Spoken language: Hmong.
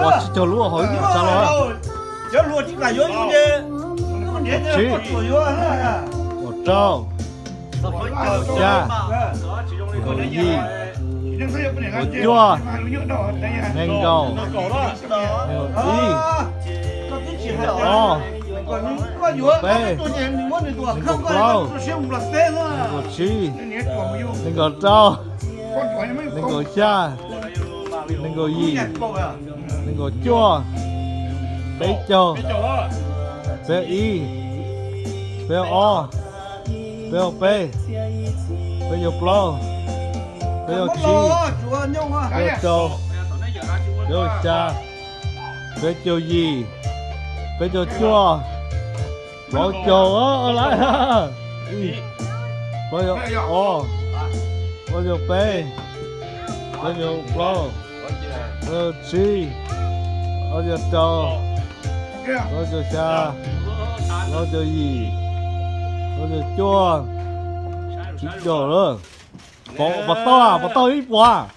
Ua tsib caug lub hauv ib puas tsav los. Tsib, kaum rau, kaum xya, kaum yim, kaum cuaj, nees nkaum, nees nkaum ib, nees nkaum ob, nees nkaum peb, nees nkaum plaub, nees nkaum tsib, nees nkaum rau, nees nkaum xya, nees nkaum yim, nees nkaum cuaj, peb caug, peb caug ib, peb caug ob, peb caug peb, peb caug plaub, peb caug tsib, peb caug rau, peb caug xya, peb caug yim, peb caug cuaj, plaub caug, lawm, plaub caug ob, plaub caug peb, plaub caug plaub, plaub caug tsib, plaub caug rau, plaub caug xya, plaub caug yim, plaub caug cuaj, tsib caug lawm. Pov tau, pov tau ib puas.